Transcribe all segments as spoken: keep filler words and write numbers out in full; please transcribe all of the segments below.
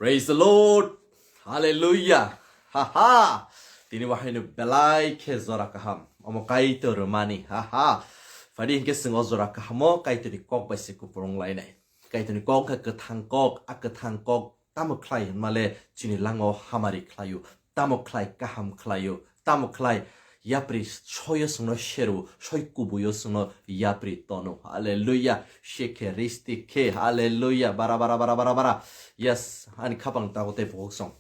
Praise the Lord. Hallelujah. Ha ha. Tini wahaino belai khe jora kaham. Omo Kaitor rwmani. Ha ha. Phadi hinkhe chwng o jora kahamo Kaitorni kok bai se kupulung lainai. Kaitorni kok khe kwthang kok, a kwthang kok tamo khlai hinmale chini lango hamari khlaio. Tamo khlai kaham khlaio. Tamo khlai yapri soyo songno seru, soi kubuyo songno yapri tono. Hallelujah. Shekhe risti khe. Hallelujah. Bara, bara, bara, bara, bara. Yes, ani khapang tago tei bohok song.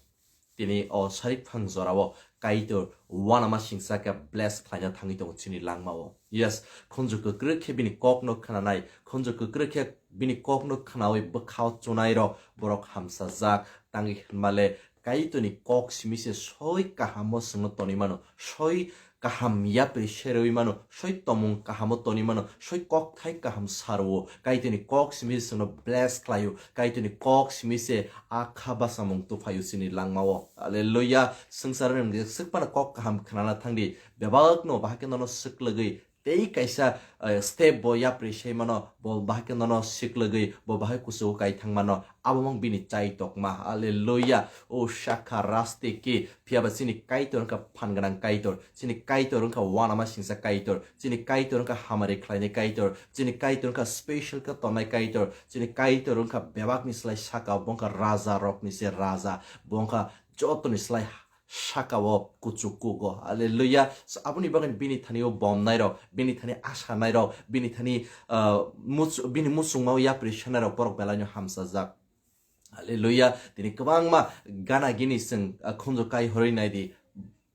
Tini o sarik phang jorao Kaitor wanama singsa khe bless khlaina thangwi tongo chini langmao. Yes, khunju kwkrwi khe bini kokno khnanai, khunju kwkrwi khe bini kokno khnawi bwkhao chunairok borok hamsajak. Tangwi hinmale Kaitorni kok simi se soi kahamo songno tonwi mano, soi kaham yapri serwi mano, soi tomung kahamo tonwi mano, soi kokthai kaham sarwo. Kaitorni kok simi se songno bless khlaio, Kaitorni kok simi se a kha basamung tuphaio chini langmao. Hallelujah. Swngcharni mungwi swk phano kok kaham khnana thangdi, bebakno bahai khe nono swklwgwi tei kaisa, eh, step bo yapri sai mano, bo bahai khe nono siklogwi, bo bahai kuchugo kai thang mano, abo mang bini chai tokma. Hallelujah. O shakha raste ki, phiya ba chini Kaitor wngkha phan gwnang Kaitor, chini Kaitor wngkha wanama singsa Kaitor, chini Kaitor wngkha hamari khlainai Kaitor, chini Kaitor wngkha special khe tongnai Kaitor, chini Kaitor wngkha bebakni slai saka, bo wngkha raja rokni se raja, bo wngkha jotoni slai saka o kuchuk kugo. Hallelujah. So, aboni bagwi bini thani o bomnai rok, bini thani asa nai rok, bini thani, ah, much-, bini muchungma o yapri sanai rok borok belai no hamsajak. Hallelujah. Tini kwbangma gana gini chwng, ah, khunju kai horwi nai di.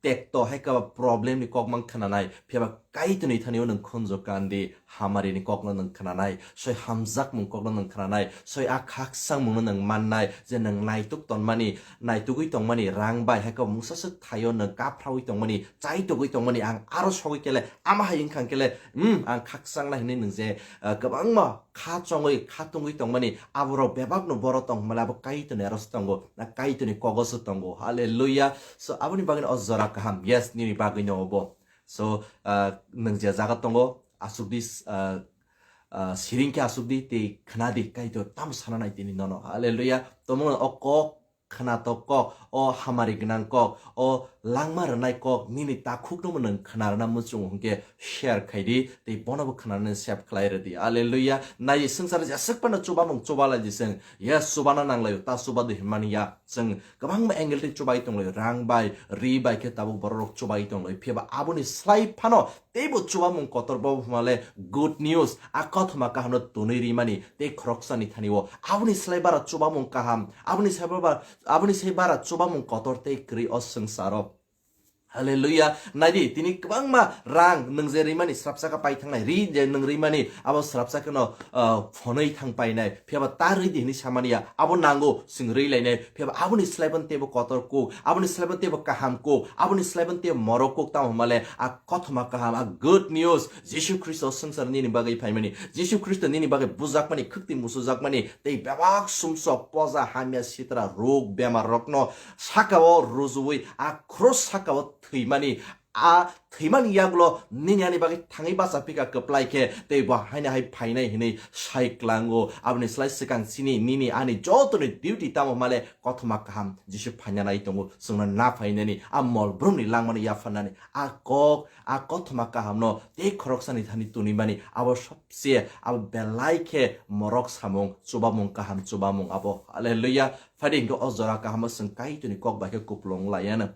Tekto hai kaba problem ni kok mang khna nai. Phiya ba Kaitorni thani o nwng khunju kandi. Hamarini kokno nwng khnanai, soi hamjakmung kokno nwng khnanai, soi a khaksangmungno nwng mannai, je nwng naituk tonmani, naitugwi tongmani, rang bai hai khe mungsa swk thaio nwng kaphraui tongmani, chaitugwi tongmani, ang aro sogwi kele, ama hai wngkha kele, hmm, ang khaksangnai hinwi nwng je, ah, kwbangma kha chongwi, kha tungwi tongmani, aborok bebakno boro tong hwnmale abo Kaitorni aro se tongo, na Kaitorni kogo se tongo. Hallelujah. So, aboni bagwino o jora kaham. Yes, nini bagwino obo. So, ah, nwng je jaga tongo, aswk di, ah, ah, siring khe aswk di tei khna di, Kaitor tamo sana nai tini nono. Hallelujah. Tomo o kok, khna tok kok, o hamari gwnang kok, o langma rwnai kok, nini takhukno bo nwng khna rwna muchungo hwnkhe share khai di, tei bono bo khna rwna save khlai rw di. Hallelujah. Nai swngchar jeswk phano chubamung chuba lai di chwng. Yes, chubana nang laio, ta chuba di hwnmani ya. Chwng kwbangma angle tei chubai tong laio. Rang bai, ri bai khe tabuk borok rok chubai tong laio. Phiya ba aboni slai phano teibo chubamung kotor bo hwnmale good news, a kothoma kahamno tunui rimani tei khoroksani thani o. Aboni slai bara chubamung kaham, aboni slai bara, aboni slai bara chubamung kotor tei kwrwi o swngcharo. Hallelujah. Naidi, tini kwbangma rang nwng je rimani srapsa khe pai thangnai, ri je nwng rimani abo srapsa kheno, ah, phonoi thang painai. Phiya ba ta rwi di hwnwi samani ya, abo nango, chwng rwi lainai. Phiya ba aboni slai ban teibo kotor kuk, aboni slai ban teibo kaham kuk, aboni slai ban teibo morok kuk, tamo hwnmale a kothoma kaham, a good news, Jisu Khristo swngchar nini bagwi phaimani, Jisu Khristo nini bagwi bujakmani, khukti musujakmani, tei bebak sumsok, poja, hamya, sitra, rok, bemar rokno saka o rujuwi, a cross saka o thwimani, a thwimani yagulo nini ani bagwi thangwi bacha phika kwplai khe, tei bo haino hai phainai hinwi sai klango. Aboni slai swkang chini nini ani jotoni duty tamo hwnmale kothoma kaham Jisu phaina nai tongo, chwngno na phainani, a mol brumni langmani yapharnani, a kok, a kothoma kahamno tei khoroksani thani tunimani, abo sobse, abo belai khe morok samung, chubamung kaham, chubamung abo. Hallelujah. Phadi hinkhe o jora kahamo chwng Kaitorni kok bai khe kupulung laiano.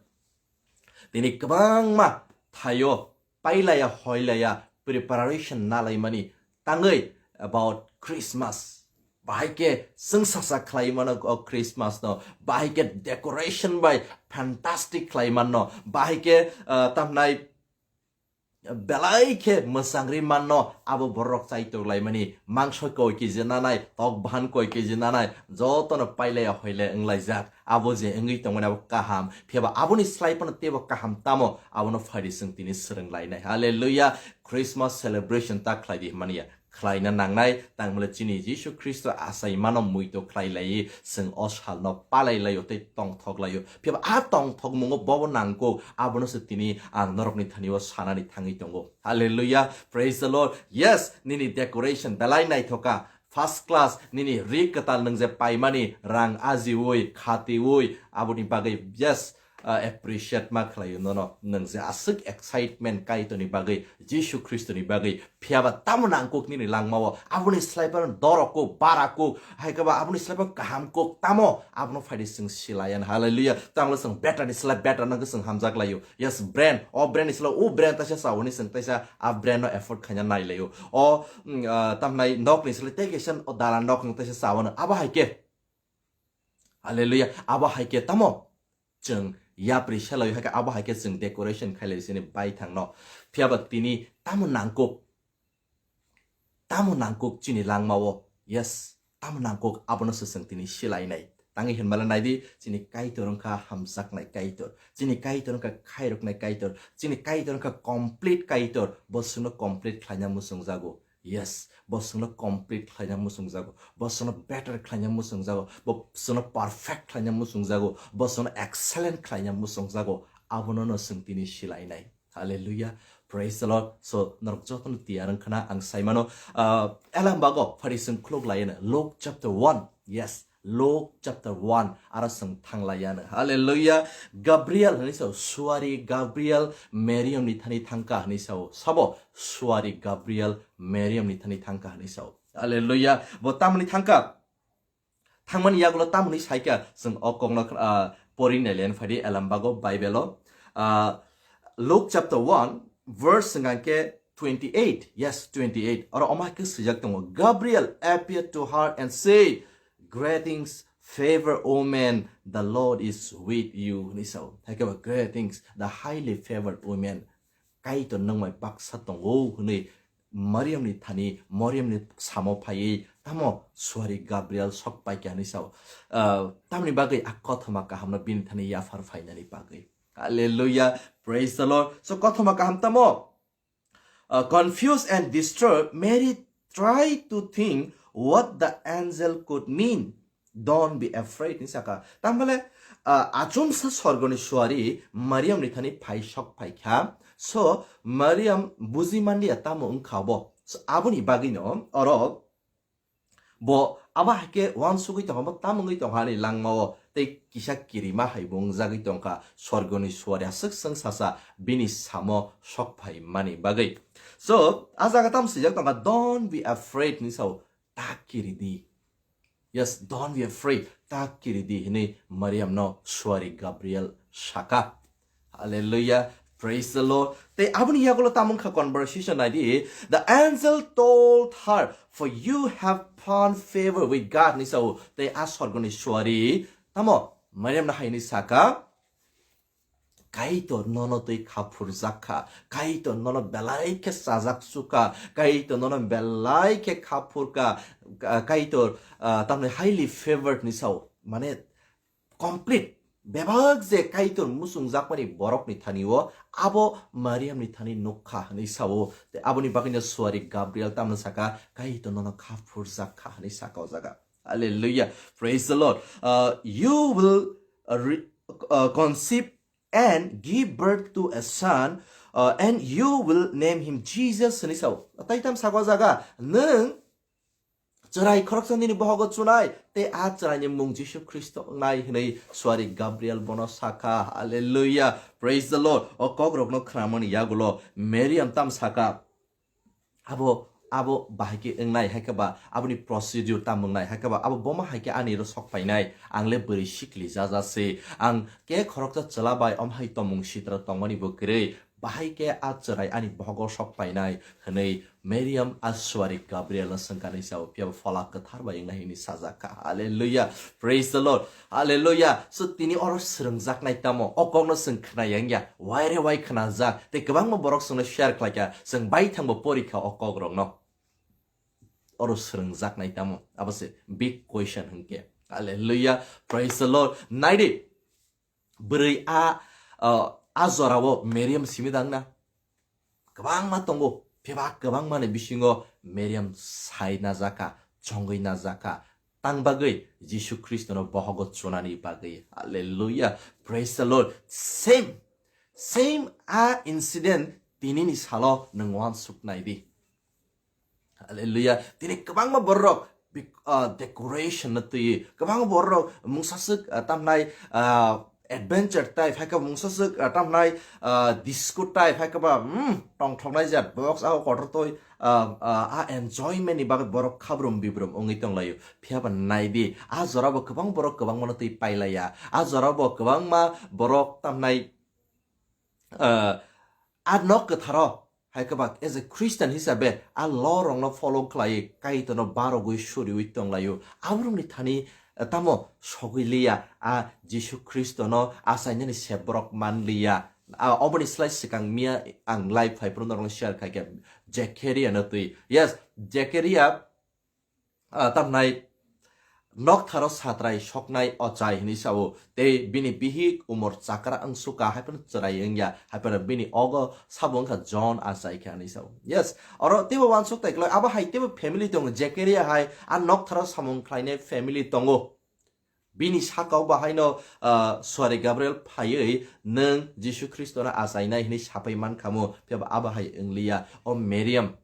Tini kwbangma thaio pailaya hoilaya preparation nalaimani tangwi about Christmas. Bahai khe chwng sasa khlai mano o Christmas no, bahai khe decoration bai fantastic khlai mano, bahai khe, ah, tamnai belai khe mwchangri manno abo borok chai tonglaimani, mangso koi keji nanai, tok bahan koi keji nanai, jotono pailaya hoile wnglaijak. Abo je wngwi tongmani abo kaham, phiya ba aboni slai phano teibo kaham tamo, abono phaidi chwng tini swrwng lainai. Hallelujah. Christmas celebration ta khlai di hwnmani ya. Khlaina nangnai, tangmale chini Jisu Khristo achaimano muitu khlai lai, chwng o salno palai laio tei tongthok laio. Phiya ba a tongthokmungo bobo nangkuk, abono se tini ang norokni thani o sanani thangwi tongo. Hallelujah, praise the Lord. Yes, nini decoration belai naithoka. first class nini ri kwtal nwng je paimani rang ajiwi, khatiwi, aboni bagwi, yes, uh, appreciate ma khlaio nono. Nwng je aswk excitement Kaitorni bagwi, Jisu Khristoni bagwi, phiyaba tamo nangkuk nini langmao, aboni slaiphano dorok kuk, bara kuk, hai khe ba aboni slaiphano kaham kuk, tamo abono phaidi chwng silaiyan. Hallelujah. Tamo chwng better ni slai better nangkhe chwng hamjak laio. Yes, brand, o brand ni slai o brand taisa sao hwnwi chwng taisa a brand no afford khaina nai laio. O, mm, ah, tamnai nok ni slai tei kaisa o dalan nok wng taisa sao no. Abo hai khe. Hallelujah. Abo hai khe tamo chwng yapri selaio hai khe abo hai khe chwng decoration khai lai sini bai thangno. Phiyaba tini tamo nangkuk. Tamo nangkuk chini langmao. Yes, tamo nangkuk abono se chwng tini silainai. Tangwi hinmale naidi, chini Kaitor wngkha hamjaknai Kaitor. Chini Kaitor wngkha khairoknai Kaitor. Chini Kaitor wngkha complete Kaitor. Bo chwngno complete khlaina muchungjago. Yes, bo chwngno complete khlaina muchungjago. Bo chwngno better khlaina muchungjago. Bo chwngno perfect khlaina muchungjago. Bo chwngno excellent khlaina muchungjago. Abono no chwng tini silainai. Hallelujah. Praise the Lord. So, norok jotono tiyar wngkhana ang saimano, ah, elam bago phari chwng khuluk layano. Luke chapter one. Yes, Luke chapter one. Aro chwng thang layano. Hallelujah. Gabriel hwnwi sao, suari Gabriel Mariam ni thani thangka hwnwi sao. Sabo, suari Gabriel Mariam ni thani thangka hwnwi sao. Hallelujah. Bo tamoni thangka? Thangmani yagulo tamoni saikha chwng o kokno, ah, poring nai len phaidi elam bago Bible o. Ah, Luke chapter one, verse hwnkhe twenty-eight. Yes, twenty-eight. Oro omo hai khe swijak tongo, "Gabriel appeared to her and said, 'Greetings, favor woman, the Lord is with you,'" hwnwi sao. Hai khe ba, "Greetings, the highly favored woman." Kaitor nwng bai baksa tongo hwnwi Mariamni thani, Mariamni samo phaiwi tamo suari Gabriel sok paikha hwnwi sao. Ah, tamni bagwi a kothoma kahamno bini thani yaphar phainani bagwi. Hallelujah. Praise the Lord. So kothoma kaham tamo? Uh, confused and disturbed, Mary tried to think what the angel could mean. "Don't be afraid," ni saka. Tamhole, uh, achomsa sorgoni suari Mariam ni thani phai sok phaikha. So, Mariam buji manliya tamo wngkha bo. So, aboni bagwino oro bo abo hai khe uansugwi tongkha, bo tamo wngwi tongkha ani langmao, tei kisa kirima hai bo wngjagwi tongkha, sorgoni suari aswk swng sasa bini samo sok phaimani bagwi. So, a jaga tamo swijak tongkha, "Don't be afraid," ni sao, "Ta kiri di." Yes, "Don't be afraid, ta kiri di," hinwi Mariam no suari Gabriel saka. Hallelujah. Praise the Lord. Tei aboni yagulo tamo wngkha conversation naidi. "The angel told her, 'For you have found favor with God,'" ni sao. Tei a sorgoni suari tamo Mariam no hai ni saka, "Kaitor nono twi kha phurjak kha. Kaitor nono belai khe chajak su kha. Kaitor nono belai khe kha phur kha. Ka-, Kaitor, ah, tamni highly favored," ni sao. Mane, complete, bebak je Kaitor muchungjakmani borokni thani-o abo Mariamni thani nukha hwnwi sao. Tei aboni bagwino suari Gabriel tamno saka, "Kaitor nono kha phurjak kha," hwnwi saka o jaga. Hallelujah. Praise the Lord. Uh, "You will, uh, re-, uh, conceive and give birth to a son, uh, and you will name him Jesus," hwnwi sao. Tai tam saka o jaga, nwng chwrai khoroksa nini bohogo chunai, tei a chwraini mung Jisu Khristo wngnai hwnwi suari Gabriel bono sakha. Hallelujah. Praise the Lord. O kokrokno khnamani yagulo Mariam tam saka, abo, abo bahai khe wngnai, hai khe ba aboni procedure tam wngnai, hai khe ba abo boma hai khe ani ro sok painai, ang le bwrwi sikli jaja se, ang ke khoroksa chwla bai om hai tomung sitra tongmani bo kwrwi, bahai khe a chwrai ani bohogo sok painai hwnwi Mariam a suari Gabriel no swngkha ni sao, phiya bo Phola Kwthar bai wngnai hwnwi sajak kha. Hallelujah. Praise the Lord. Hallelujah. So tini oro swrwngjaknai tamo? O kokno chwng khna yang ya. Wai re wai khnajak. Tei kwbangma borok chwngno share khlai kha. Chwng bai thangbo pori kha o kokrokno. Oro swrwngjaknai tamo? Abo se big question hwnkhe. Hallelujah. Praise the Lord. Naidi. Bwrwi a, uh, a jorao Mariam simi dang na? Kwbangma tongo, phiba kwbangmani bisingo Mariam sai najaka, chongwi najaka, tang bagwi Jisu Khristono bohogo chunani bagwi. Hallelujah. Praise the Lord. Same, same a incident tinini salo nwng uansuk nai di. Hallelujah. Tini kwbangma borok bik-, ah, decoration no twi. Kwbang borok mungsaswk, ah, tamnai, ah, adventure type, hai khe mungsaswk, ah, tamnai, ah, disco type, hai khe ba, hmm, tongthoknai jat box, ah, kotor toi, ah, ah, ah, enjoyment ni bagwi borok khabrum bibrum wngwi tonglaio. Phiya ba nai di, ah, jora bo kwbang borok kwbangma no twi pailaiya. Ah, jora bo kwbangma borok tamnai, ah, ah, nok kwtharo, hai khe ba as a Christian hisabe, ah, law rokno follow khlaiwi Kaitorno barogwi suriwi tonglaio. Aborokni thani, ah, tamo sogwi liya, ah, Jisu Khristono achainani sep borok man liya. Ah, oboni slai swkang miya ang live phai phuru norokno share khai khe Jekheria no twi. Yes, Jekheria, ah, tamnai noktharo satrai soknai ochai hinwi sao, tei bini bihik umor chakra wngsuka, hai phano chwrai wngya, hai phano bini ogo sabo wngkha John achai khe hinwi sao. Yes, oro teibo uansuk tai kwlai, abo hai teibo family tongo, Jekheria hai a noktharo samung khlainai family tongo. Bini sakao bahaino, ah, suari Gabriel phaiwi, "Nwng Jisu Khristono achainai," hinwi sapai mankhamu, phiya ba abo hai wngliya. O Miriam,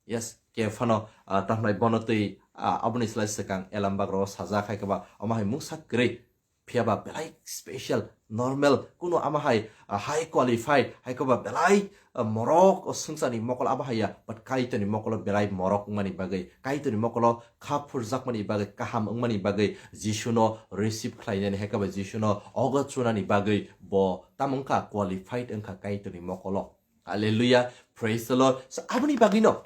yes, khe phano, ah, tamhnai bono twi, ah, aboni slai swkang elambak rok sajak, hai khe ba omo hai mungsa kwrwi, phiya ba belai special, normal, kuno ama hai, ah, high qualified, hai khe ba belai, ah, morok o swngcharni mokol abo hai ya, but Kaitorni mokolo belai morok wngmani bagwi, Kaitorni mokolo kha phurjakmani bagwi, kaham wngmani bagwi, Jisuno receive khlainani, hai khe ba Jisuno ogo chunani bagwi bo tamo wngkha, qualified wngkha Kaitorni mokolo. Hallelujah, praise the Lord. So, aboni bagwino,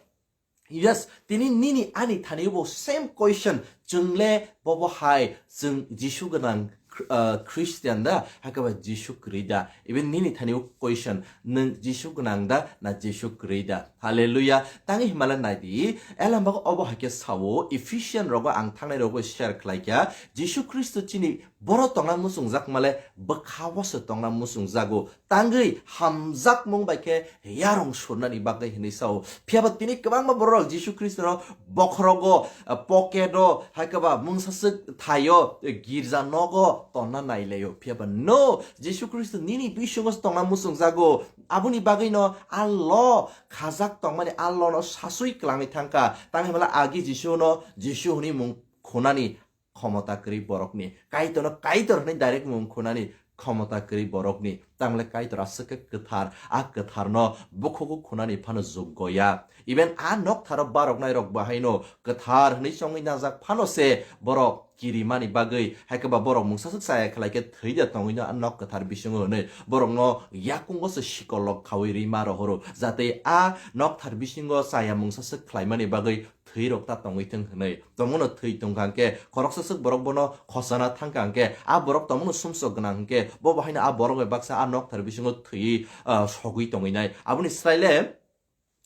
yes, tini nini ani thani bo same question, chwng le bobo hai, chwng Jisu gwnang, uh, Christian da, hakhe ba Jisu kwrwi da? Even nini thani o question, nwng Jisu gwnang da na Jisu kwrwi da? Hallelujah. Tangwi himala nai di, elambak obo hai khe sao, Ephesian rogo ang thangnai rogo share khlai kha, Jisu Khristo chini boro tongna muchungjak male bwkha o se tongna muchungjago. Tangwi hamjakmung bai khe yarung surnani bagwi hinwi sao. Phiya ba tini kwbangma borok Jisu Khristono bokhorogo, ah, pocket o, hai khe ba mungsaswk thaio, girja nogo tonna nailaio. Phiya ba no, Jisu Khristo nini bisingo se tongna muchungjago. Aboni bagwino a lo khajak tongmani a lono sasui kwlangwi thangkha. Tangwi himala agi Jisuno, Jisu hwnwi mung khunani khomota kwrwi borokni. Kaitorno Kaitor hwnwi direct mung khunani khomota kwrwi borokni. Tamle Kaitor aswk khe kwthar, a kwtharno bukhugo khunani phano juggo ya. Even a noktharo baroknairok bahaino kwthar hwnwi chongwi najak phano se borok kirimani bagwi, hai khe ba borok mungsaswk chaya khlai khe thwi da tongwino a nok kwthar bisingo hwnwi borokno yakungo se sikolrok khaui rima rohoro, jate a nokthar bisingo chaya mungsaswk khlaimani bagwi thwi rok ta tongwi thwng hwnwi. Tongmano thwi tongkha hwnkhe, khoroksa swk borok bono khosana thangkha hwnkhe, a borok tongmano sumsok gwnang hwnkhe, bo bo haino a borok bai baksa a nokthar bisingo thwiwi, ah, sogwi tongwi nai. Aboni swrai le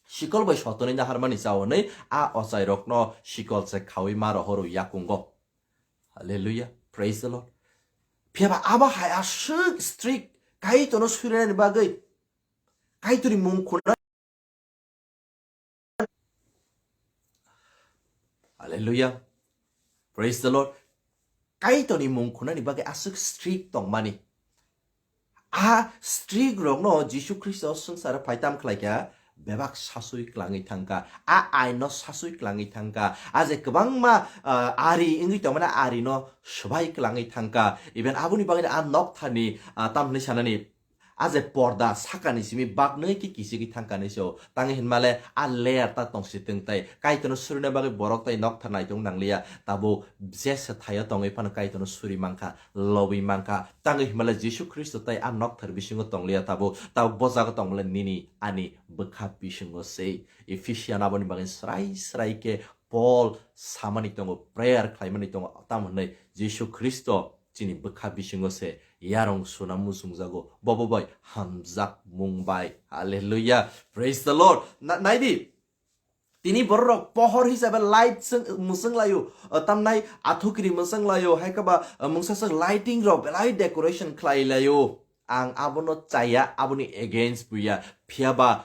sikol bai sotonwi naharmani cha hwnwi a ochai rokno sikol se khaui ma rohoro yakungo. Hallelujah. Praise the Lord. Phiya ba abo hai aswk strict, Kaitorno surinani bagwi, Kaitorni mung khuna Hallelujah. Praise the Lord. Kaitorni mung khunani bagwi aswk strict tongmani. A strict rokno Jisu Khristo swngcharo phai tam khlai kha, bebak sasui klangwi thangkha. A aino sasui klangwi thangkha. A je kwbangma, ah, ari wngwi tongmani, a arino swbai klangwi thangkha. Even aboni bagwi a nokthani, ah, tamni sanani, a je porda sakani simi baknwi khe kichigwi thangkha hinwi se o. Tangwi hinmale a layer ta tongsi twng tai. Kaitorno surina bagwi borok tai nokthar naitung nangliya. Tabuk jesa thaio tongwi phano Kaitorno suri mankha, lobwi mankha. Tangwi hinmale Jisu Khristo tai a nokthar bisingo tongliya tabuk. Tabuk bo jaga tongmale nini ani bwkha bisingo se. Ephesian aboni bagwi srai srai khe Paul samani tongo, prayer khlaimani tongo, tamo hwnwi Jisu Khristo chini bwkha bisingo se yarung suna muchungjago, bobo bai hamjakmung bai. Hallelujah. Praise the Lord. Na-, naidi. Tini bororok pohor hisabe light swng-, mwswng laio, uh, tamnai athukiri mwswng laio, hai khe ba, uh, mungsa swk lighting rok belai decoration khlai laio. Ang abono chaya, aboni against buya. Phiya ba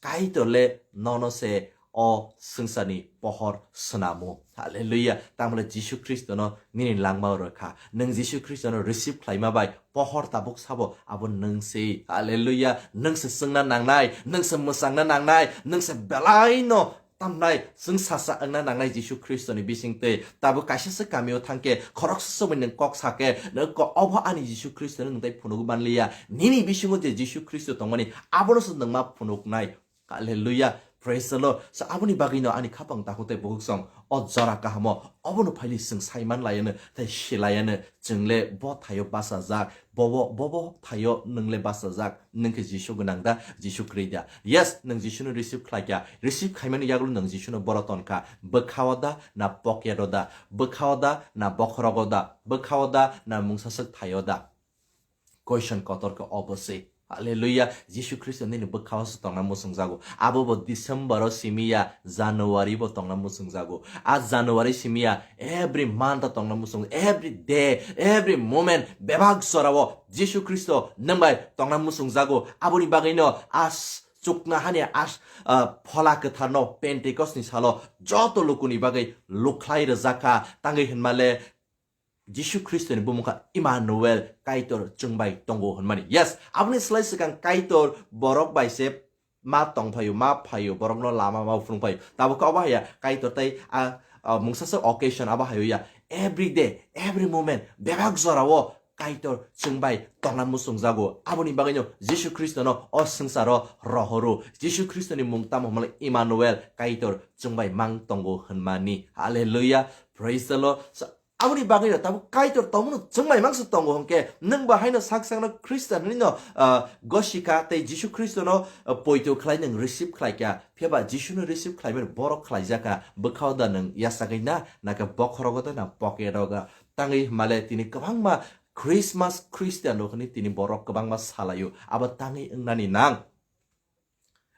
Kaitor le nono se o swngcharni pohor swnamo. Hallelujah. Tamle Jisu Khristono nini langma rwkha. Nwng Jisu Khristono receive khlaima bai pohor tabuk sabo abo nwng se. Hallelujah. Nwng se swngna nangnai, nwng se mwchangna nangnai, nwng se belaino Tamnai chwng sacha wngna nangnai Jisu Khristoni bisingtwi. Tabuk kaisa se kamio thangkhe, khoroksa se bai nwng kok sakhe, nwng ko obo ani Jisu Khristoni nwng tai phunugwi manliya. Nini bisingo je Jisu Khristo tongmani, abono se nwng ma phunuknai. Hallelujah. Praise the Lord. So, aboni bagwino ani khapang takhuk tei bukhuk song o jora kahamo obono phaili chwng saiman layano tei silayano chwngle bo thaio bachajak, bobo, bobo thaio nwngle bachajak, nwng khe Jisu gwnang da, Jisu kwrwi da? Yes, nwng Jisuno receive khlai kha. Receive khaimani yagulo nwng Jisuno boro ton kha. Bwkhao da na pocket o da? Bwkhao da na bokhorogo da? Bwkhao da na mungsaswk thaio da? Question kotor khe obo se. Hallelujah. Jisu Khristo nini bwkhao se tongna muchungjago. Abo bo December o simi ya, January bo tongna muchungjago. A January simi ya, every month o tongna muchung, every day, every moment, bebak jorao Jisu Khristo nwng bai tongna muchungjago. Aboni bagwino a s-, chukna hani a s-, ah, phola kwtharno Pentecost ni salo joto lukuni bagwi lukhlai rwjak kha. Tangwi hinmale, Jisu Khristoni bumung kha Emmanuel, Kaitor chwng bai tongo hwnmani. Yes, aboni slai swkang Kaitor borok bai se ma tong phaio, ma phaio, borokno lama ma phunuk phaio. Tabuk khe obo haya Kaitor tai a, a, mungsa se occasion abo hayo ya. Every day, every moment, bebak jorao Kaitor chwng bai tongna muchungjago. Aboni bagwino Jisu Khristono o swngcharo rohoro. Jisu Khristoni mung tamo hwnmale Emmanuel, Kaitor chwng bai mang tongo hwnmani. Hallelujah. Praise the Lord. So, aboni bagwino tabuk Kaitor tongmano chwng bai mangsa tongo hwnkhe, nwng bo haino sak sakno Khristian hinwi no, ah, gosikha tei Jisu Khristono, ah, poito khlai nwng receive khlai kha. Phiya ba Jisuno receive khlaimani borok khlaijak kha. Bwkhao da nwng yachagwi na, na khe bokhorogo da, na pocket o da? Tangwi hwnmale tini kwbangma Christmas Khristian rok hinwi tini borok kwbangma salaio. Abo tangwi wngnani nang.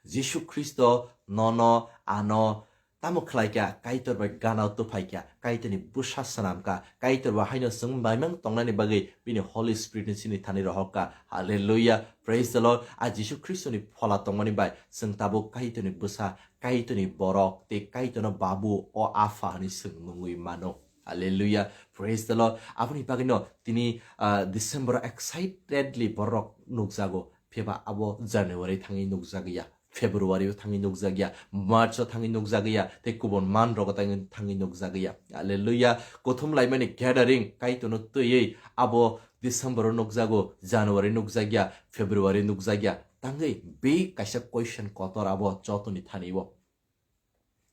Jisu Khristo nono, ano tamo khlai kha? Kaitor bai gana o tuphai kha, Kaitorni bwsa swnam kha, Kaitor bo haino chwng baimang tongnani bagwi bini Holy Spirit ni sini thani rohor kha. Hallelujah, praise the Lord. A Jisu Khristoni phola tongmani bai chwng tabuk Kaitorni bwsa, Kaitorni borok tei Kaitorno Babu, o Apha hwnwi chwng nungwi mano. Hallelujah, praise the Lord. Aboni bagwino tini, ah, December o excitedly borok nukjago. Phiya ba abo January thangwi nukjagya, February o thangwi nukjagya, March o thangwi nukjagya, tei kubun man rogo thangwi, thangwi nukjagya. Hallelujah. Kuthum laimani gathering Kaitorno twiwi abo December o nukjago, January nukjagya, February nukjagya. Tangwi big kaisa question kotor abo jotoni thani o.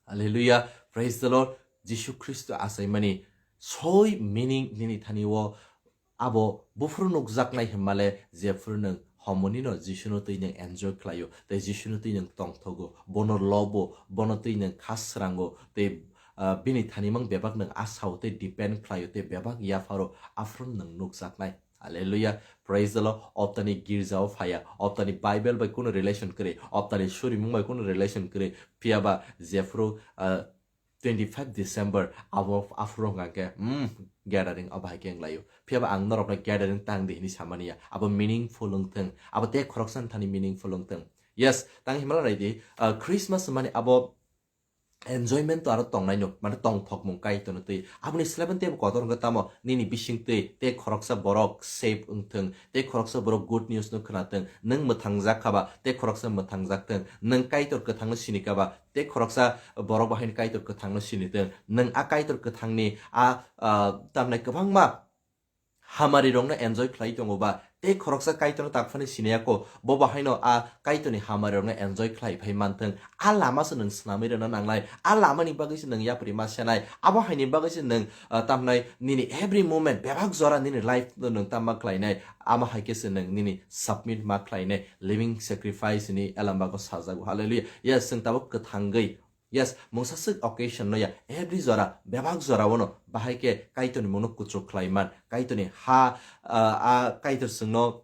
Hallelujah, praise the Lord. Jisu Khristo achaimani soi meaning nini thani o abo buphuru nukjaknai hwnmale, jephuru nwng homonino Jisuno twi nwng enjoy khlaio, tei Jisuno twi nwng tongthogo, bono lobo, bono twi nwng kha srango, tei, ah, bini thanimang bebak nwng asao tei depend khlaio, tei bebak yapharo aphuru nwng nukjaknai. Hallelujah. Praise the Lord. Optani girja o phaya. Optani Bible bai kunu relation kwrwi. Optani surimung bai kunu relation kwrwi. Phiya ba jephuru, ah, twenty five December abo aphuru hwnkha khe, hmm, gathering abo hai khe wnglaio. Phiya ba ang norokno gathering tang di hwnwi samani ya. Abo meaningful wngthung. Abo tei khoroksa thani meaningful wngthung. Yes, tang himala nai di, ah, Christmas mani abo enjoyment to aro tongnai no, mane tongthokmung Kaitorno twi. Aboni slai tei kotor wngkha tamo, nini bising twi tei khoroksa borok save wngthung, tei khoroksa borok good news no khwnathung, nwng mwthangjak kha ba tei khoroksa mwthangjak thung, nwng Kaitor kwthangno sini kha ba tei khoroksa borok bo haino Kaitor kwthangno sini thung, nwng a Kaitor kwthangni a, ah, tamnai kwbangma hamari rokno enjoy khlai tongo ba, tei khoroksa Kaitorno takphani siniyako, bo bo haino a Kaitorni hamari rokno enjoy khlai phai manthung. A lama se nwng swnamwi rwna nangnai, a lamani bagwi se nwng yapri ma senai, abo haini bagwi se nwng, ah, tamnai nini every moment, bebak jora nini life no nwng tamma khlainai, amo hai khe se nwng nini submit ma khlainai, living sacrifice ni elambako sajago. Hallelujah. Yes, chwng tabuk kwthangwi Yes, mungsa swk occasion no ya, every jora, bebak jora o no bahai khe Kaitorni mungno kuchuk khlai man, Kaitorni ha, ah, a Kaitor chwngno,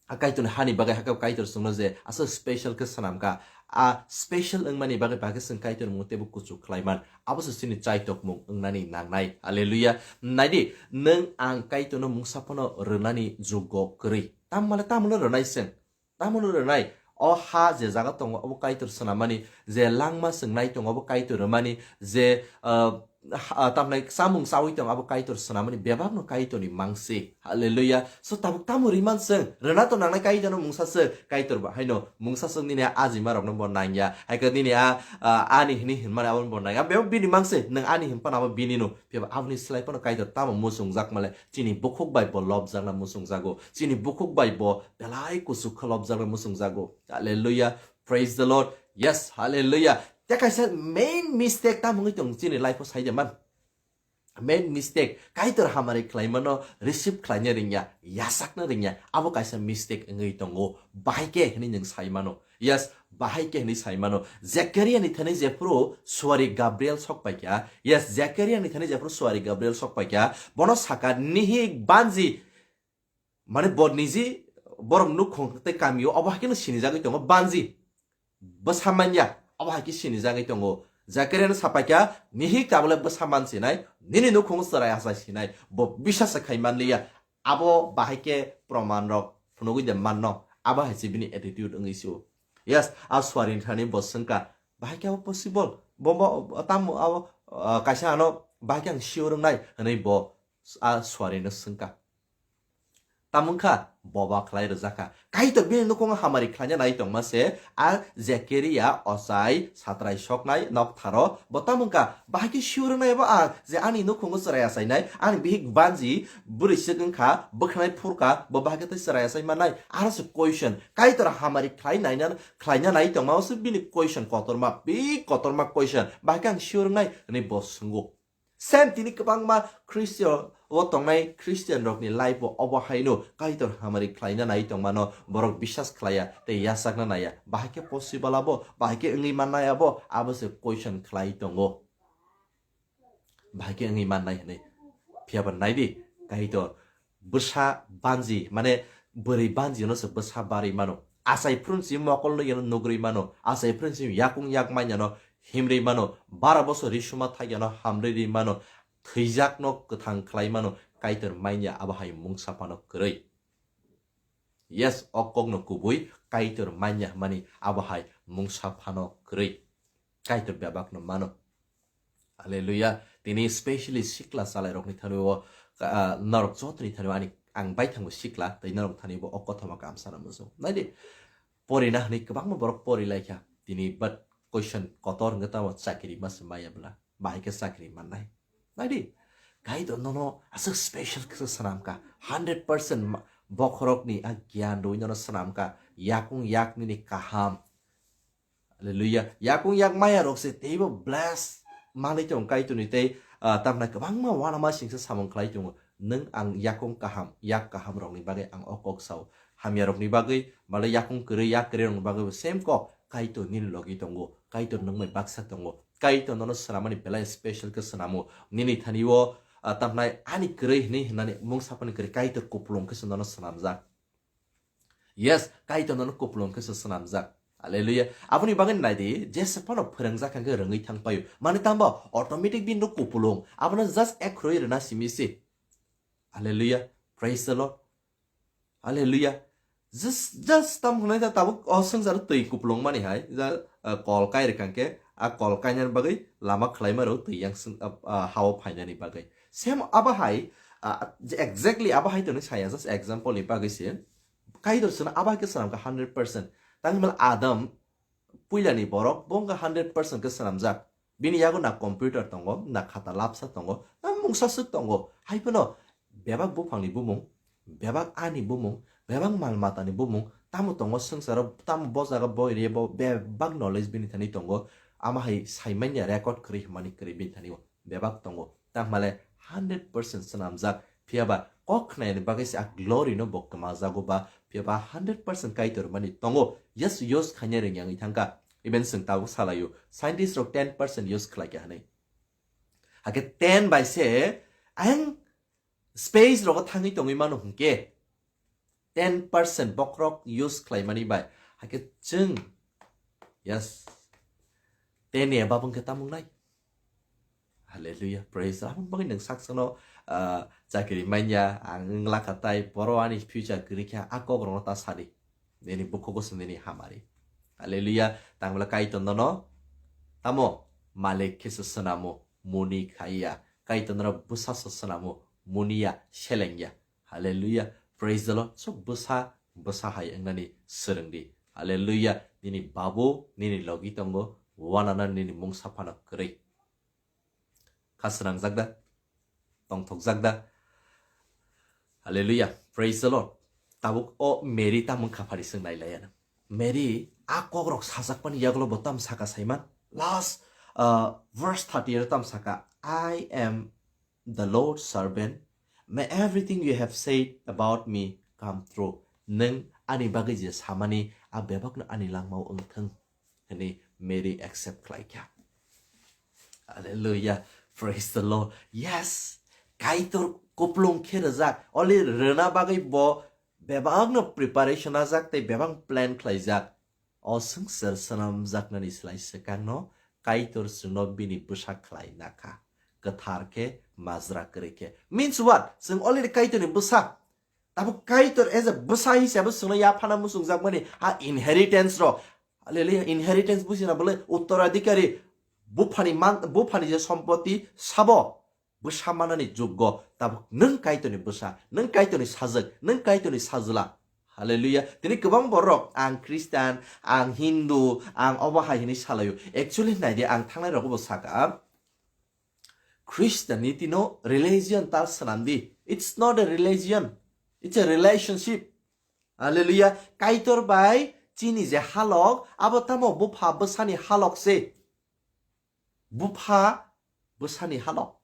a Kaitorni hani bagwi hakhe Kaitor chwngno je aswk special khe swnam kha, a special wngmani bagwi bagwi chwng Kaitorni mungno teibo kuchuk khlai man, abo se chini chaitokmung wngnani nangnai. Hallelujah. Naidi, nwng ang Kaitorno mungsa phano rwnani juggo kwrwi. Tamni mane tamno rwnai chwng. Tamoni rwnai, o ha je jaga tongo, obo Kaitor swnammani, je langma chwng nai tongo, obo Kaitor rwmani, je, ah, ah, tamnai chamung chawi tong abo Kaitor swnamani bebakno Kaitorni mangsi. Hallelujah. So tabuk tamo riman chwng? Rwna to nangnai Kaitorno mungsa chwng. Kaitor ba haino mungsa chwng nini a ajima rokno bo nangya. Haikhe nini a, ah, ani hini hinmani abo bo nangya. Bebak bini mangsi, nwng ani hinphano abo binino. Phiya aboni slai phano Kaitor tamo muchungjak male? Chini bukhuk bai bo lobjakna muchungjago. Chini bukhuk bai bo belai kuchuk khe lobjakna muchungjago. Hallelujah. Praise the Lord. Yes, hallelujah. Te kaisa main mistake tamo wngwi tong chini life o sai de man. Main mistake, Kaitor hamari khlaimano receive khlaina ringya, yasakna ringya, abo kaisa mistake wngwi tongo. Bahai khe hinwi nwng sai mano. Yes, bahai khe hinwi sai mano. Zekaria ni thani jephuru suari Gabriel sok paikha. Yes, Zekaria ni thani jephuru suari Gabriel sok paikha. Bono saka, "Nihik banji." Mane bo niji borok nukhung tei kamio obo hai kheno sinijagwi tongo banji. Bwsa manya, obo hai khe sinijagwi tongo. Zakaria no sapaikha, "Nihik tabole bwsa man sinai, nini nukhung chwrai achai sinai." Bo bisas khai manliya. Abo bahai khe proman rok phunugwi de manno. Abo hai se bini attitude wngwi se o. Yes, a suari thani bo swngkha, "Bahai khe abo possible? Bo, bo, tamo abo, ah, kaisa ano bahai khe ang sure wngnai," hwnwi bo a suari no swngkha. Tamo wngkha, boba khlai rwjakha. Kaitor bini nukhungo hamari khlaina nai tongma se, a Zekaria ochai satrai soknai noktharo bo tamo wngkha, bahai khe sure wngnai abo ang je ani nukhungo chwrai achainai, ani bihik banji bwrwi swk wngkha, bwkhanai phurkha, bo bahai khe tei chwrai achai mannai? Aro se question, Kaitor hamari khlai naina, khlaina nai tongma se bini question kotorma, big kotorma question, bahai khe ang sure wngnai hwnwi bo swngo. Same tini kwbangma Christian o tongnai Christian rokni life o obo haino Kaitor hamari khlaina nai tongmano borok bisas khlaiya tei yasakna naiya. Bahai khe possible abo? Bahai khe wngwi mannai abo? Abo se question khlai tongo. Bahai khe wngwi mannai hwnwi. Phiyaba naidi, Kaitor bwsa banji, mane bwrwi banjino se bwsa barwi mano. Achai phuru si mokol no yano nugri mano. Achai phuru si yakung yak manyano himri mano. Bara bosor risuma thakyano hamri ri mano. Thwijakno kwthang khlai mano. Kaitor manya abo hai mungsa phano kwrwi. Yes, o kokno kubui Kaitor manya hwnmani abo hai mungsa phano kwrwi. Kaitor bebakno mano. Hallelujah. Tini specially sikla chalairokni thani o, ah, norok jotoni thani o ani ang baithangbo sikla, tei norok thani bo o kothoma kaham sana muchung. Naidi, porina hwnwi kwbangma borok pori laikha. Tini but question kotor hwnkhe tamo chakiri masa maya bwla. Bahai khe chakiri mannai. Naidi, Kaitor nono aswk special khe swnamkha. Hundred percent ma-, bokhorokni a giyan rwi nono swnamkha. Yakung yak nini kaham. Hallelujah. Yakung yak maya rok se teibo bless manwi tong Kaitorni tei, ah, tamna kwbangma uanama singsa samung khlai tongo. Nwng ang yakung kaham, yak kaham rokni bagwi ang o kok sao. Hamya rokni bagwi, bale yakung kwrwi, yak kwrwi rokni bagwi bo same kok. Kaitor nini logi tongo. Kaitor nwng bai baksa tongo. Kaitor nono swnamani belai special khe swnamo. Nini thani o, ah, tamnai ani kwrwi hwnwi hwnani mung sapani kwrwi Kaitor kupulung khe se nono swnamjak. Yes, Kaitor nono kupulung khe se swnamjak. Hallelujah. Aboni bagwi naidi, jesa phano phwrwngjak hwnkhe rwngwi thang paio. Mane tamo automatic bini no kupulung. Abono just ek khurui rwna simi se. Hallelujah. Praise the Lord. Hallelujah. Just, just tam hwnwi ta tabuk o swngcharo twi kupulung mani hai. Ja, ah, kol kai rwkha khe, a kol kainani bagwi lama khwlaima rw twi yang swng, ah, ah, hao phainani bagwi. Same abo hai, ah, je exactly abo hai tongni saya, just example ni bagwi se. Kaitor swnam abo hai khe swnam kha hundred percent. Tang hwnba Adam puilani borok bo wngkha hundred percent khe swnamjak. Bini yago na computer tongo, na khata lapsa tongo, na mungsa swk tongo. Hai phano bebak buphangni bumung, bebak ani bumung, bebak mal matani bumung, tamo tongo swngcharo, tamo bo jaga bo area bo bebak knowledge bini thani tongo. Ama hai sai manya record kwrwi hwnmani kwrwi bini thani o bebak tongo. Tangmale hundred percent swnamjak. Phiyaba kok khnayani bagwi se a glory no bo kwmajago ba, phiyaba hundred percent Kaitor mani tongo. Yes, use khaina rwngya wngwi thangkha. Even chwng tabuk salaio, scientist rok ten percent use khlaikha hwnwi. Hakhe ten bai se ayang space rogo thangwi tongwi mano hwnkhe, ten percent bokhorok use khlaimani bai. Hakhe chwng, yes, ten ni above wngkhe tamo wngnai? Hallelujah, praise the Lord. Aboni bagwi nwng sak sakno, ah, chakiri manya, ang wngla kha tai, boro ani future kwrwi kha, a kok rokno ta sadi. Nini bukhugo se nini hamari. Hallelujah. Tangmala Kaitor nono tamo malik khe se swnamo. muni khaiya. Kaitorno bwsa se swnamo, muniya, selengya. Hallelujah. Praise the Lord. So bwsa, bwsa hai wngnani swrwngdi. Hallelujah. Nini babu, nini logi tongo, wanana nini mungsa phano kwrwi. Kha swnangjak da? Tongthokjak da? Hallelujah. Praise the Lord. Tabuk o Mary tamo kha phari swng nailaiya na. Mary a kokrok sajakmani yagulo bo tam saka saiman. Last, uh, verse thirty ero tam saka, "I am the Lord's servant. May everything you have said about me come true." Nwng ani bagwi je samani, a bebakno ani langmao wngthwng, hwnwi Mary accept khlaikha. Hallelujah. Praise the Lord. Yes. Kaitor kuplung khe rwjak. Oli rwna bagwi bo bebakno preparation ajak tei bebak plan khlaijak. O swngchar swnamjaknani slai swkangno Kaitor chwngno bini bwsa khlai nakha. Kwthar khe, majra kwrwi khe. Means what? Chwng already Kaitorni bwsa. Tabuk Kaitor as a bwsa hisabe chwngno yaphana muchungjak mani a inheritance rok. Hallelujah. Inheritance busi na bole uttoradhikari buphani man, buphani je sompoti sabo bwsa manani juggo. Tabuk nwng Kaitorni bwsa, nwng Kaitorni sajwk, nwng Kaitorni sajwla. Hallelujah. Tini kwbang borok ang Christian, ang Hindu, ang obo hai hinwi salaio. Actually naidi ang thangnai rogo bo saka. Christianity no religion tal swnamdi. It's not a religion. It's a relationship. Hallelujah. Kaitor bai chini je halok, abo tamo bupha bwsani halok se. Bupha bwsani halok.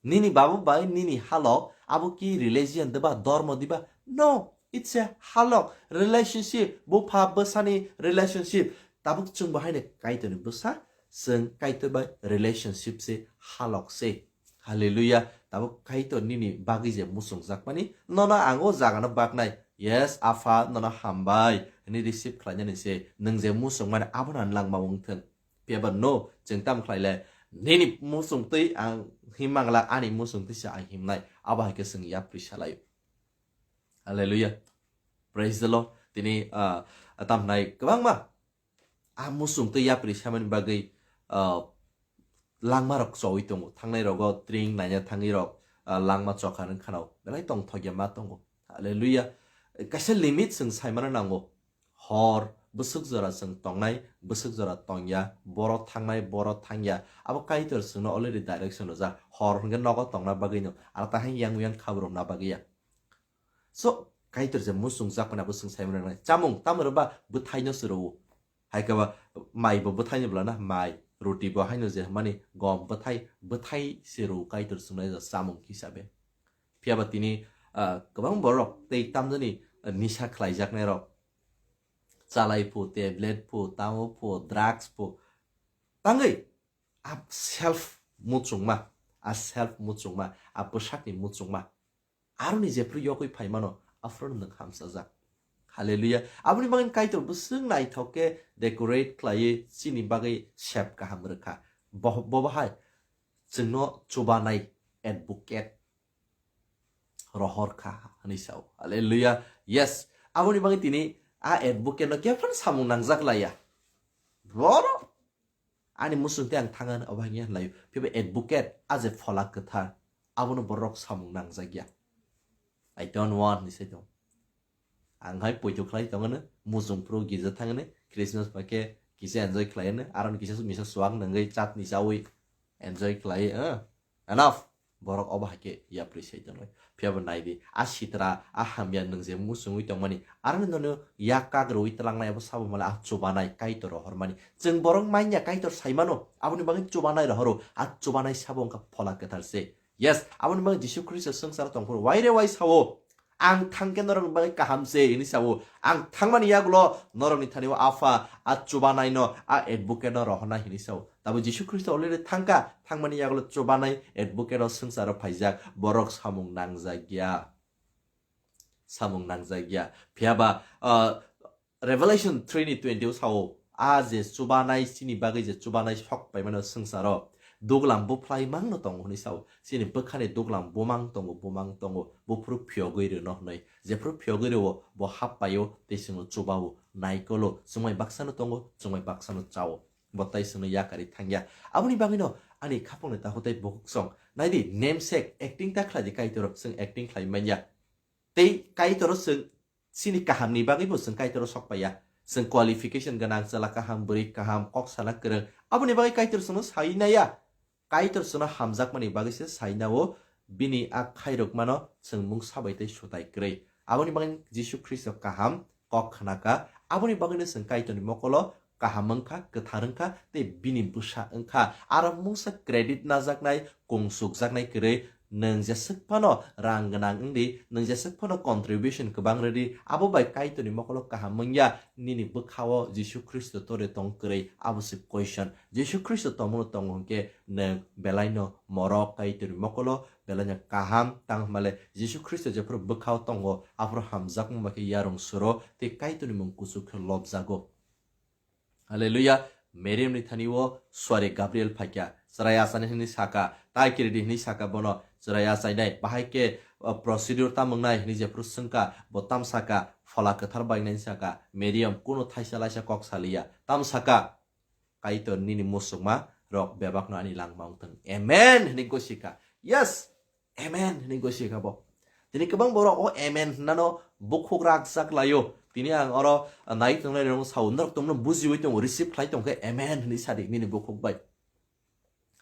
Nini babu bai nini halok, abo ki religion diba, dormo diba? No, it's a halok, relationship, bupha bwsani relationship. Tabuk chwng bo haino Kaitorni bwsa, chwng Kaitor bai relationship se halok se. Hallelujah. Tabuk Kaitor nini bagwi je muchungjak mani, nono ang o jaga no baknai. Yes, Apha, nono hambai. Hwnwi receive khlainani se, nwng je muchung mani abono ang langma wngthwng. Phiya ba no, chwng tam khlai le, nini muchung twi ang him mangla, ani muchung twi se ang himnai. Abo hai khe chwng yapri salaio. Hallelujah. Praise the Lord. Tini, ah, tam hnai kwbangma a muchung twi yapri samani bagwi, ah, langma rok chowi tongo. Thangnai rogo tring naina thangwi rok, ah, langma chokha wng khano belai tongthokya ma tongo. Hallelujah. Kaisa limit chwng saimano nango. Hor, bwswk jora chwng tongnai, bwswk jora tongya, boro thangnai, boro thangya. Abo Kaitor chwngno already direction rijak. Hor hwnkhe nogo tongna bagwino, aro tahai yang yang khabrumna bagwi ya. So, Kaitor je muchungjak mani abo chwng saimano nangnai. Chamung, tamo rwba bwthaino se rwo. Hai khe ba mai bo bwthaino bwlana, mai, ruti bo haino je mani gom bwthai, bwthai se rwo Kaitor chwngno chamung hisabe. Phiya ba tini, ah, kwbang borok tei tamjani, ah, nisa khlaijaknai rok. Chalai phu, tablet phu, tamo phu, drugs phu. Tangwi a self muchungma, a self muchungma, a bwsakni muchungma. Aroni jephru yokwi phaimano, aphuru nwng hamsajak. Hallelujah. Aboni bagwi Kaitor bwswk naithok khe decorate khlaiwi chini bagwi sep kaham rwkha. Bo, bo bahai chwngno chubanai advocate rohor kha hwnwi sao. Hallelujah. Yes. Aboni bagwi tini a advocate no kephano samung nangjak laiya. Boro ani muchung tei ang thang hwn obo hwnwi hwnlaio. Phiya ba advocate a je phola kwthar abono borok samung nangjak ya. "I don't want," hwnwi sai tong. Ang hai poito khlai tongno, muchung phuru girja thangno, Christmas bai khe kisa enjoy khlaino, aro kisa misa suak nangwi chatni chawi enjoy khlai, eh, enough. Borok obo hai khe yapri sai tongo. Phiya bo nai di, a sitra, a hamya nwng je muchungwi tongmani, aroni nono yak kak rwui twlangnai abo sabo male a chubanai Kaitor rohormani. Chwng borok manya Kaitor saimano, aboni bagwi chubanai rohoro, a chubanai sabo wngkha phola kwthar se. Yes, aboni bagwi Jisu Khristo swngcharo tongphuru waire wai sao, "Ang thangkhe norokni bagwi kaham se," hwnwi sao. "Ang thangmani yagulo norokni thani o Apha a chubanaino, a advocate no rohornai," hwnwi sao. Tabo Jisu Khristo already thangkha, thangmani yagulo chubanai advocate o swngcharo phaijak, borok samung nangjak ya. Samung nangjak ya. Phiya ba, ah, Revelation three ni twenty o sao, a je chubanai, chini bagwi je chubanai sok paimano swngcharo, duglam buphlai mangno tongo hwnwi sao. Chini bwkhani duglam bumang tongo, bumang tongo, buphuru phiyogwi rwno hwnwi. Jephuru phiyogwi rwo, bo hap paio, tei chwngno chubao, naikolo, chwngmai baksano tongo, chwngmai baksano chao. Bo tai chwngno yakarwi thangya. Aboni bagwino Ani khapangni takhuk tei bukhuk song. Naidi, namesake, acting ta khlai di Kaitor, chwng acting khlai manya. Tei Kaitor chwng chini kahamni bagwi bo chwng Kaitor sok paiya. Chwng qualification gwnang, chwla kaham, bwrwi kaham, kok sana kwrwng. Aboni bagwi Kaitor chwngno sai naiya. Kaitor chwngno hamjakmani bagwi se sai nao, bini a khairokmano chwng mungsa bai tei sutai kwrwi. Aboni bagwi Jisu Khristo kaham kok khna kha. Aboni bagwino chwng Kaitorni mokolo kaham wngkha, kwthar wngkha, tei bini bwsa wngkha. Aro mungsa credit najaknai, kung sukjaknai kwrwi, nwng jeswk phano rang gwnang wngdi, nwng jeswk phano contribution kwbang rwdi, abo bai Kaitorni mokolo kaham wngya, nini bwkhao Jisu Khristo tore tong kwrwi, abo se question. Jisu Khristo tongmano tongo hwnkhe nwng belaino morok Kaitorni mokolo, belaino kaham, tang hwnmale Jisu Khristo jephuru bwkhao tongo, aphuru hamjakma bai khe yarwng suro, tei Kaitorni mung kuchuk khe lobjago. Hallelujah. Meriamni thani o suari Gabriel phaikha, chwrai achani hwnwi sakha, tai kiridi hwnwi sakha bono, chwrai achainai, bahai khe, uh, procedure tam wngnai hwnwi jephuru swngkha, bo tam sakha, phola kwthar bai nai sakha, Meriam kuno thaisa laisa kok saliya, tam sakha, Kaitor nini muchungma rok bebakno ani langma wngthung. Amen hwnwi gosikha. Yes. Amen hwnwi gosikha bo. Tini kwbang borok o amen hwnano bukhuk rakjak laio. Tini ang oro nai tongnai rok sao, norok tongno bujiwi tongo, receive khlai tongkhe amen hwnwi sadi nini bukhuk bai.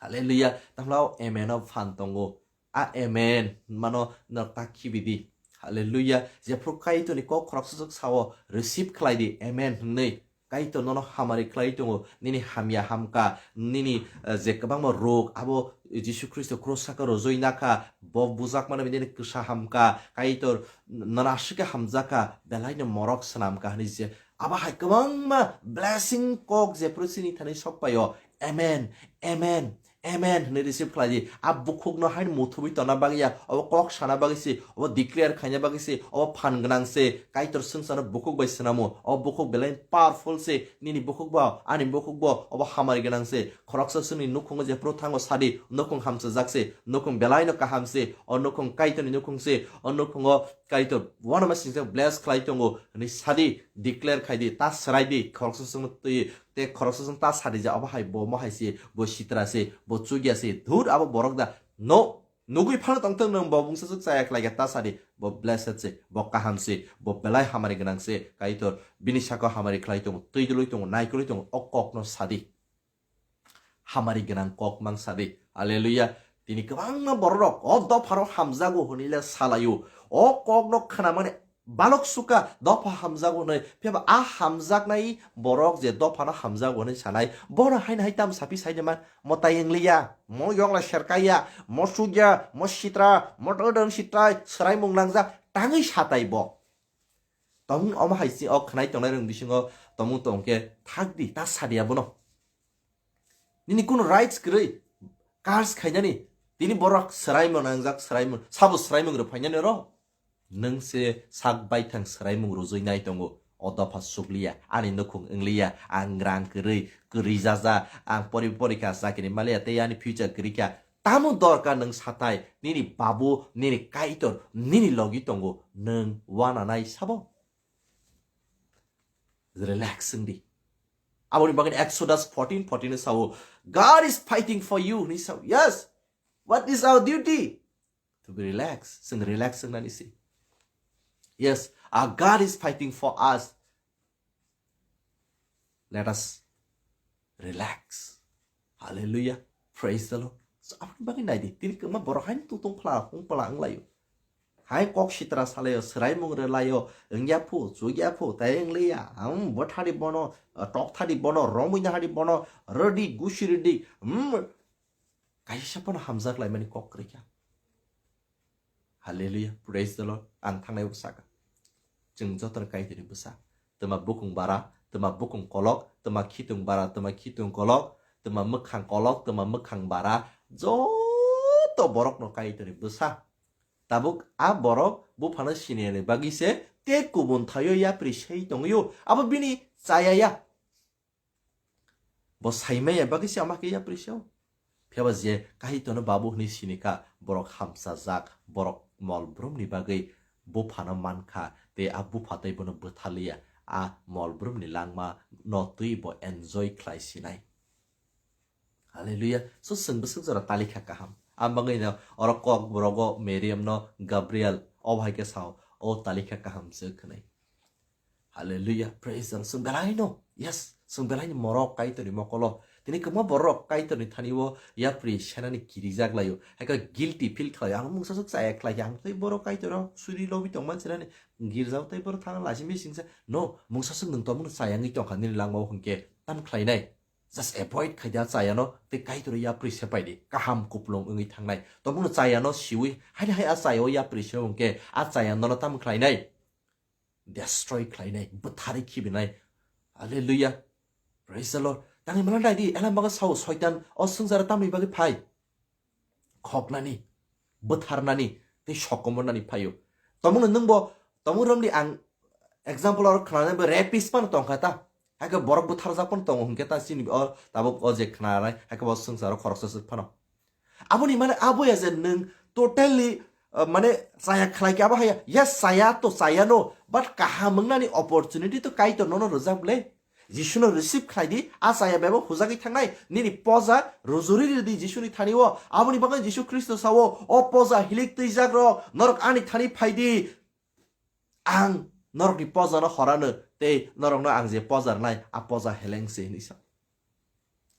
Hallelujah. Tamla o amen o phan tongo. A amen mano norok ta khibidi. Hallelujah. Jephru Kaitorni kok khoroksa swk sao, receive khlai di amen hwnwi. Kaitor nono hamari khlai tongo, nini hamya hamkha, nini, eh, je kwbangma rog, abo Jisu Khristo cross saka rojoi nakha, bo bujak mano nini kwsa hamkha, Kaitor nono aswk khe hamjakha, belaino morok swnamkha hwnwi je, abo hai kwbangma blessing kok jephru chini thani sok paio. Amen, amen. Amen hwnwi receive khlai di. A bukhukno haino muthubwi tonna bagwi ya, obo kok sana bagwi se, obo declare khaina bagwi se, obo phan gwnang se, Kaitor swngcharno bukhuk bai swnamo, o bukhuk belai powerful se, nini bukhuk bo, ani bukhuk bo, obo hamari gwnang se, khoroksa swngni nukhungo jephru thango sadi, nukhung hamchajak se, nukhung belaino kaham se, o nukhung Kaitorni nukhung se, o nukhungo Kaitor uanama singsa bless khlai tongo hwnwi sadi, declare khai di, ta swrai di, khoroksa swngno twi, Tei khoroksa chwng ta sadi ja, obo hai bo mo hai se, bo sitra se, bo chukya se, dhur abo borok da. No, nugui phano tongthok nwng bo bungsa chuk chaya khlai kha ta sadi, bo blessed se, bo kaham se, bo belai hamari gwnang se, Kaitor bini saka hamari khlai tongo, twi dwlwi tongo, naikolwi tongo, o kok no sadi. Hamari gwnang kok mang sadi. Hallelujah. Tini kwbangma borok rok o dopharo hamjago hwnwi le salaio. O kok no khwnamani balok suka dopha hamjago hwnwi, phiya ba a hamjaknai borok je dophano hamjago hwnwi sanai, bono haino hai tamo sapi saini man, mwtai wngliya, mo yokla serkaiya, mo sugya, mo sitra, mo dodon sitrai, swraimung nangjak, tangwi satai bo. Tong omo hai si o khwnai tongnai rwng bisingo tomung tongkhe thakdi, ta sadiya bono. Nini kunu rights kwrwi, curse khainani, tini borok swraimung nangjak, swraimung, sabo swraimung rw phainani oro. Nwng se sak baithang swraimung rwjwi nai tongo, o dopha sukliya, ani nukhung wngliya, ang rang kwrwi, kwrwi jaja, ang pori porikha chakiri maliya, tei ani future kwrwi kha. Tamo dorkar nwng satai, nini babu, nini kaitor, nini logi tongo, nwng wananai sabo? Relax wngdi. Aboni bagwi Exodus fourteen fourteen sao, "God is fighting for you," hwnwi sao. Yes, what is our duty? To be relaxed. Chwng relax wngnani se. Yes, our God is fighting for us. Let us relax. Hallelujah. Praise the Lord. So, aboni bagwi nai di. Tini kwma borok haino tutung phla, hung phla wng laio. Hai kok sitra salaio, swraimung rwlaio, wngya phu, chugya phu, tei wngliya. Am, bo thadi bono, tok thadi bono, romwi na hadi bono, rwdi, gusi rwdi. Hmm. Kaisa phano hamjak laimani kok kwrwi kha. Hallelujah. Praise the Lord. Ang thangnai bo saka. Chwng jotono Kaitorni bwsa. Twma bukung bara, twma bukung kolok, twma khitung bara, twma khitung kolok, twma mwkhang kolok, twma mwkhang bara. Joto borokno Kaitorni bwsa. Tabuk a borok buphano siniyani bagwi se tei kubun thaio yapri sei tongwio. Abo bini chaya ya. Bo saimaya bagwi se ama khe yapri seo. Phiya ba je Kaitorno babu hwnwi sini kha, borok hamchajak, borok mol brumni bagwi buphano man kha, tei a bupha tei bono bwthaliya, a mol brumni langma no twi bo enjoy khlai sinai. Hallelujah. So chwng bwswk jora talikha kaham. Ang bagwi no oro kok borogo Miriam no Gabriel o hai khe sao, o talikha kaham se khwnai. Hallelujah. Praise the Lord. Chwng belai no. Yes. Chwng belai ni morok Kaitorni mokolo. Tini kwbangma borok Kaitorni thani o yapri senani kirijak laio. Hai khe guilty feel khlai. Ang mungsa swk chaya khlai. Ang tei borok Kaitor o suri lobi tong man sinani girjao tei borok thang lachi mi singsa. No, mungsa swk nwng tomung chayangwi tongkha nini langmao hwnkhe tam khlainai. Just avoid khai da chayano tei Kaitor yapri sepai di. Kaham kuplung wngwi thangnai. Tomung chayano siwi hai hai a chayao yapri se hwnkhe a chaya nono tam khlainai. Destroy khlainai, bwtharwi khibinai. Hallelujah. Praise the Lord. Tangwi mano nai di, elam bago sao Soitan o swngcharo tamni bagwi phai. Khoknani, bwtharnani, tei sokomornani phaio. Tomungno nwngbo, tomung romdi ang example oro khnanai bo rapist phano tongkha ta. Hai khe borok bwtharjak phano tongo hwnkhe ta chini o tabuk o je khnanai, hai khe bo swngcharo khoroksa swk phano. Aboni mane aboya je nwng totally, uh, mane chaya khlai khe abo haya. Yes, chaya to chaya no, but kaham wngnani opportunity to Kaitor nono rwjak le. Jisuno receive khlai di, a chaya bebak hujagwi thangnai. Nini poja rujuri ridi Jisuni thani o. Aboni bagwi Jisu Khristo sao, "O poja hilik twijak rok, norok ani thani phai di. Ang norokni pojano horano, tei norokno ang je poja rwnai, a poja heleng se," hinwi sao.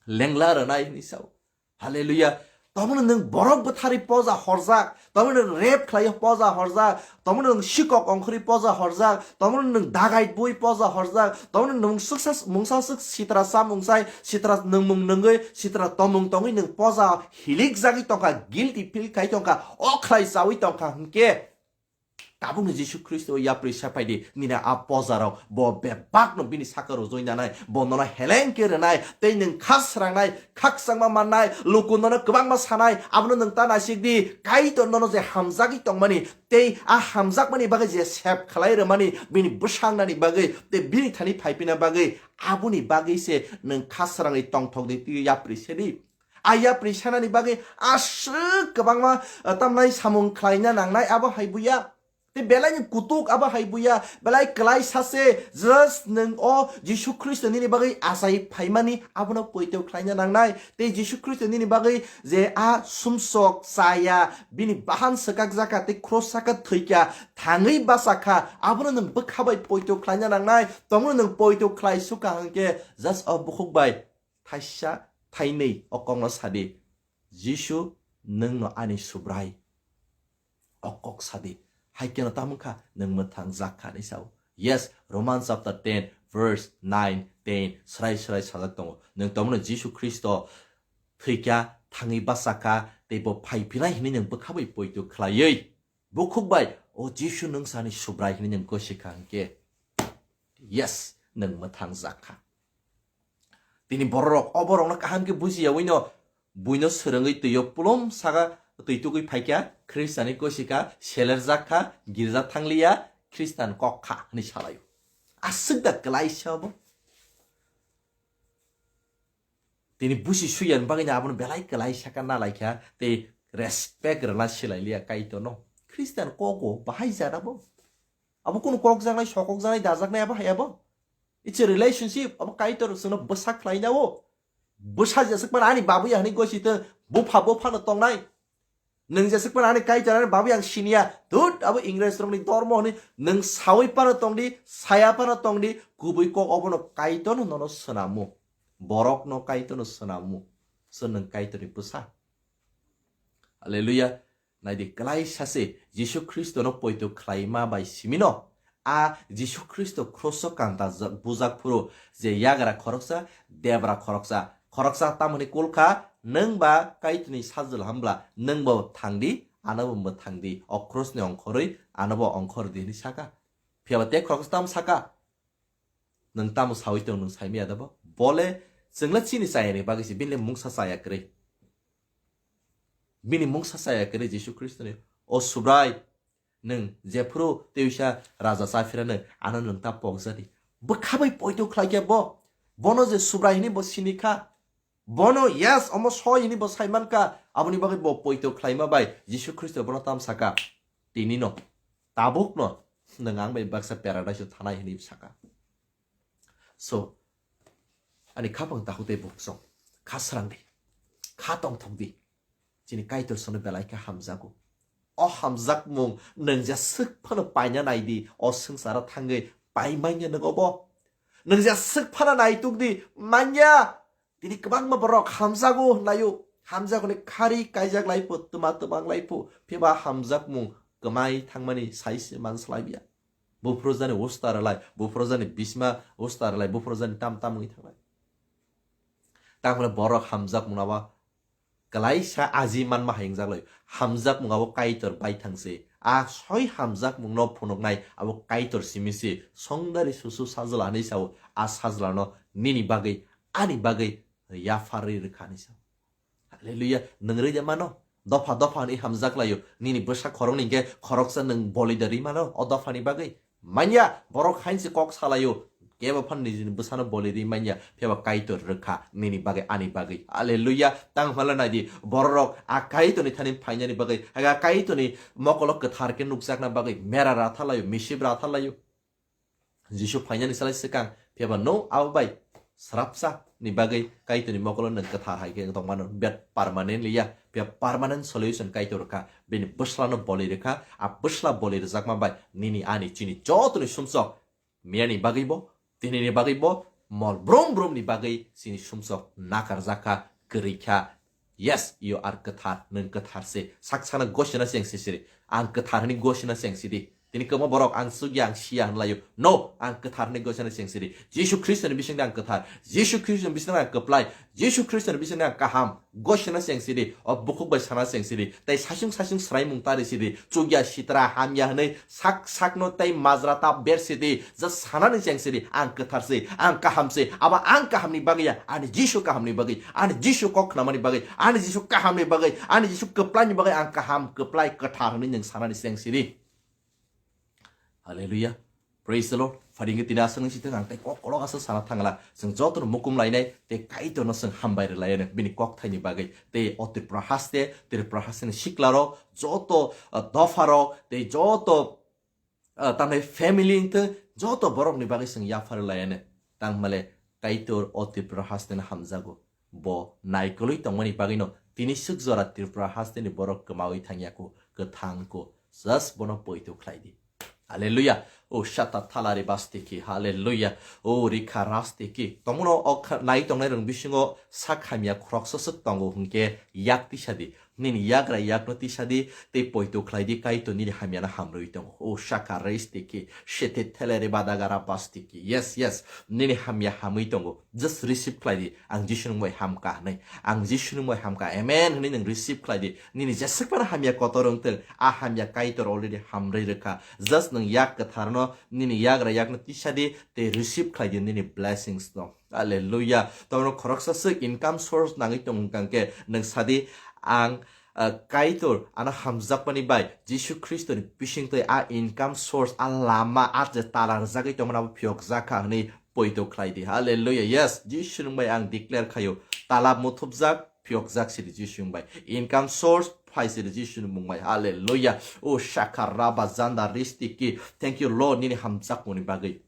Lengla rwnai hinwi sao. Hallelujah. Tomno nwng borok bwtharwi poja horjak, tomno nwng rape khlaiwi poja horjak, tomno nwng sikok ongkhorwi poja horjak, tomno nwng dagait bui poja horjak, tomno nwng suksa mungsa suk sitra sam wngsai, sitra nwngmung nwngwi, sitra tomung tongwi nwng poja hilik jagwi tongkha, guilty feel khai tongkha, okhlai chawi tongkha hwnkhe, tabukno Jisu Khristo yapri sepai di, nini a pojarok bo bebakno bini saka rujui nanai, bo nono heleng khe rwnai, tei nwng kha srangnai, khakchangma mannai, luku nono kwbangma sanai, abono nwng ta naisik di, Kaitor nono je hamjagwi tongmani, tei a hamjakmani bagwi je sep khlai rwmani, bini bwsangnani bagwi, tei bini thani phaipina bagwi, aboni bagwi se nwng kha srangwi tongthok di, tei yapri se di. A yapri sanani bagwi aswk kwbangma, uh, tamnai samung khlaina nangnai, abo hai buya. Tei belai ni kutuk abo hai buya, belai kwlai sase, just nwng o Jisu Khristo nini bagwi achai phaimani, abono poito khlaina nangnai. Tei Jisu Khristo nini bagwi je a sumsok chaya, bini bahan swkak jaka tei cross saka thwikha, thangwi bachakha, abono nwng bwkha bai poito khlaina nangnai. Tongno nwng poito khlai sukha hwnkhe, just o bukhuk bai thaisa thainwi o kokno sadi, "Jisu, nwngno ani Subrai." O kok sadi, hai kheno tamo kha nwng mwthang jak kha hinwi sao. Yes, Romans chapter ten, verse nine, ten, srai srai sajak tongo. Nwng tomono Jisu Khristo thwikha, thangwi bachakha, tei bo phai phinai hinwi nwng bwkha bai poito khlaiwi. Bukhuk bai, "O Jisu, nwng sani Subrai," hinwi nwng gosi kha hwnkhe, yes, nwng mwthang jak kha. Tini bororok o borokno kaham khe bujiyawi no buino swrwngwi twio pulum saka twi tugwi phaikha, Khristanni gosikha, selerjak kha, girja thangliya, Khristan kok kha hwnwi salaio. Aswk da kwlaisa obo. Tini busi suyani bagwi no abono belai kwlaisa kha nalaikha tei respect rwna silailiya Kaitorno. Khristan kogo bahai jana bo. Abo kunu kokjaknai, sokokjaknai, dajaknai abo hai abo. It's a relationship. Abo Kaitor chwngno bwsa khlaina o. Bwsa jeswk phano ani babuya hwnwi gosi tong, bupha buphano tongnai. Nwng jeswk phano ani Kaitor ani babuya ang siniya. Dut, abo Ingres rokni dormo hwnwi nwng sawi phano tongdi, saya phano tongdi, kubui kok obono Kaitorno nono swnamu. Borokno Kaitorno swnamu. So nwng Kaitorni bwsa. Hallelujah. Naidi, kwlai sase Jisu Khristono poito khlaima bai simino, a Jisu Khristo khroso kanta ja-, bujak phuru je yagra khoroksa, debra khoroksa, khoroksa tamoni kulkha, nwng ba Kaitorni sajwla hambla, nwng bo thangdi, ano bo mwthangdi, o krosni ongkhorwi ano bo ongkhordi hwnwi saka. Phiyaba tei khoroksa tamo saka? Nwng tamo sawi tong nwng saimaya da bo? Bole chwngla chini chayani bagwi se, bini le mungsa chaya kwrwi. Bini mungsa chaya kwrwi Jisu Khristoni, "O Subrai, nwng jephuru twisa raja chaphirano, ano nwng ta pokjadi." Bwkha bai poito khlaikhe bo. Bono je Subrai hwnwi bo sinikha. Bono, yes, omo soi hwnwi bo saimankha. Aboni bagwi bo poito khlaima bai Jisu Khristo bono tam saka, "Tinino, tabukno nwng ang bai baksa paradise-o thanai," hwnwi saka. So, ani khapang takhuk tei bukhuk song, kha srang di. kha tongthok di. Chini Kaitor sono belai khe hamjago. O hamjakmung nwng je swk phano paina nai di, o swngcharo thangwi pai manya nwng obo. Nwng je swk phano naituk di, manya. Tini kwbangma borok hamjago hwnlaio, hamjakoni khari kaijak lai pho, twma twmang lai pho, phiba hamjakmung kwmai thangmani sai se man slai biya. Buphuru jani usta rwlai, buphuru jani bisma usta rwlai, buphuru jani tam tam wngwi thanglai. Tangmani borok hamjakmung abo kwlaisa aji manma hai wngjaklai. Hamjakmung abo Kaitor baithang se. A soi hamjakmungno phunuknai abo Kaitor simi se. Songdari susu sajla hinwi sao. A sajlano nini bagwi, ani bagwi yapharwi rwkha hinwi sao. Hallelujah. Nwng rwi de mano? Dopha dopha hinwi hamjaklaio. Nini bwsa khoroknwi hwnkhe khoroksa nwng bolida rwi mano o dophani bagwi? Manya, borok hainse kok salaio, kebo phan nijini bwsano boli ri manya, phiya ba Kaitor rwkha nini bagwi, ani bagwi. Hallelujah. Tang hwnla nai di, bororok a Kaitorni thani phainani bagwi, a Kaitorni mokolo kwthar khe nukjakna bagwi mera ratha laio, misip ratha laio. Jisu phainani salai swkang, phiya ba no abo bai srapsa ni bagwi Kaitorni mokolo nwng kwthar hai khe tongmano, bet permanently ya, phiya permanent solution Kaitor rwkha. Bini bwslano boli rwkha, a bwsla boli rwjakma bai nini ani chini jotoni sumsok miyani bagwi bo, tinini bagwi bo, mol brum brum ni bagwi chini sumsok nakarjak kha, kwrwi kha. Yes, you are kwthar, nwng kwthar se. Sak sakno gosina cheng sisiri. Ang kwthar hwnwi gosina cheng sidi. Tini kwbangma borok ang chukya, ang siya hwnlaio. No, ang kwthar hwnwi gosina cheng sidi. Jisu Khristoni bisingde ang kwthar. Jisu Khristoni bisingde ang kwplai. Jisu Khristoni bisingde ang kaham. Gosina cheng sidi. O bukhuk bai sana cheng sidi. Tai sasung sasung swraimung tari sidi. Chukya sitra hamya hwnwi sak sakno tai majra ta ber sidi. Just sanani cheng sidi. Ang kwthar se. Ang kaham se. Abo ang kahamni bagwi ya. Ani Jisu kahamni bagwi. Ani Jisu kok khnamani bagwi. Ani Jisu kahamni bagwi. Ani Jisu kwplaini bagwi ang kaham, kwplai, kwthar hwnwi nwng sanani cheng sidi. Hallelujah. Praise the Lord. Pharingwi tini aswk nung sitwng ang tei kok kolok aswk sana thangla. Chwng jotono mukum lainai tei Kaitorno chwng hambai rwlaianw bini kokthaini bagwi. Tei o Tripura haste, Tripura hasteni siklarok, joto, ah, dopharok, tei joto, ah, tamni family wngthwng, joto borokni bagwi chwng yaphar rwlaianw. Tangmale Kaitor o Tripura hasteni hamjago. Bo naikolwi tongmani bagwino tini swk jora Tripura hasteni borok kwmawi thangya kho, kwthang kho. Just bono poito khlai di. Hallelujah. O shata thalari bastiki. Hallelujah. O rikha rastiki. Tomono o kha-, nai tongnai rwng bisingo sak hamya khoroksa swk tongo hwnkhe yak tisa di. Nini yagra yakno tisa di, tei poito khlai di, Kaitor nini hamyano hamrwi tongo. O shaka rastiki. Shete thelere badagara bastiki. Yes, yes. Nini hamya hamwi tongo. Just receive khlai di, ang Jisuni mui hamkha hwnwi. Ang Jisuni mui hamkha, amen hwnwi nwng receive khlai di. Nini jeswk phano hamya kotor wngthwng, a hamya Kaitor already hamrwi rwkha. Just nwng yak kwtharno, nini yagra yakno tisa di, tei receive khlai di nini blessings no. Hallelujah. Tongno khoroksa swk income source nangwi tong wngkha khe nwng sadi, ang ah, Kaitor ano hamjakmani bai Jisu Khristoni bisingtwi a income source, a lama, a je tala rwjagwi tongmani abo phiyokjak kha hwnwi poito khlai di. Hallelujah. Yes, Jisu nwng bai ang declare khaio. Tala muthupjak, phiyokjak sidi Jisu nwng bai. Income source phai sidi Jisu nwng bai. Hallelujah. O shaka raba janda ristiki. Thank you, Lord, nini hamjakmani bagwi.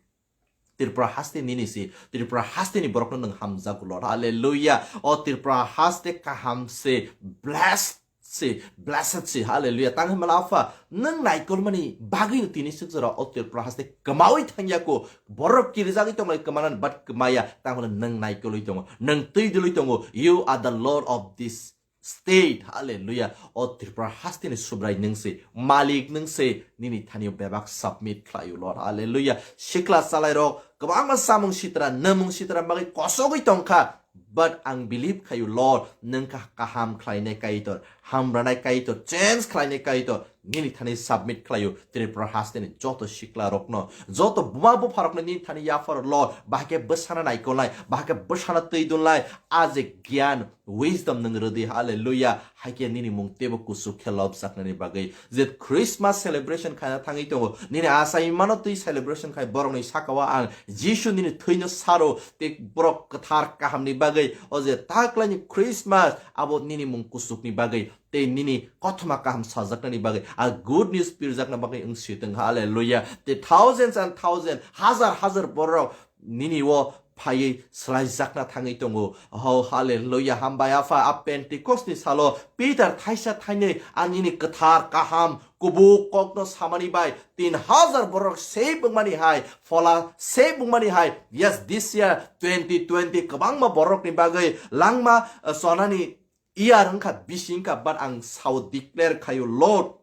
Tripura haste nini si, Tripura haste ni borokno nwng hamjago, Lord. Hallelujah. O Tripura haste kaham se, blessed se, blessed se. Hallelujah. Tang hwnba Apha, nwng naikolmani bagwi no tini swk jora o Tripura haste kwmawi thangya kho. Borok kirijagwi tonglai kwmanan, but kwmaya. Tang hwnba nwng naikolwi tongo. Nwng twi dwlwi tongo. You are the Lord of this state. Hallelujah. O Tripura hasteni Subrai nwng se, Malik nwng se, nini thani bebak submit khlaio, Lord. Hallelujah. Sikla chalairok kwbangma samung sitra, nwmung sitra bagwi kosogwi tongkha. But ang believe khaio, Lord, nwng kha kaham khlainai Kaitor, hamranai Kaitor, change khlainai Kaitor. Nini thani submit khlaio Tripura hasteni joto sikla rokno, joto buma bupha rokno nini thani yapharo, Lord, bahai khe bwsana naikolnai, bahai khe bwsana twi dunlai, a je gyan, wisdom nwng rwdi, hallelujah, hai khe nini mung teibo kuchuk khe lobjaknani bagwi. Je Christmas celebration khaina thangwi tongo, nini achaimano twi celebration khai, borokni sakao ang Jisu nini thwino saro, tei borok kwthar kahamni bagwi, o je taklaini Christmas, abo nini mung kuchukni bagwi, tei nini kothoma kaham sajaknani bagwi, a good news pirjakna bagwi wng si tong, hallelujah. Tei thousands and thousands, hazar hazar borok nini o phaiwi swlaijakna thangwi tongo. Ho, hallelujah, hambai Apha, a Pentecost ni salo Peter thaisa thainwi anini kwthar kaham kubuk kokno samani bai tin hazar borok save wngmani hai, phola save wngmani hai. Yes, this year twenty twenty kwbangma borokni bagwi langma, uh, chonani year wngkha, bisi wngkha, but ang sao declare khaio, Lord,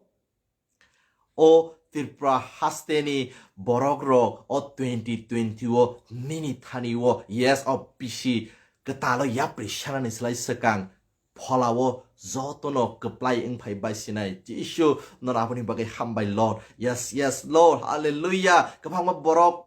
o Tripura hasteni borok rok o twenty twenty o nini thani o, yes, o bisi kwtalo yapri sanani slai swkang phola o jotono kwplai wngphai bai sinai. Jisu, nono aboni bagwi hambai, Lord. Yes, yes, Lord. Hallelujah. Kwbangma borok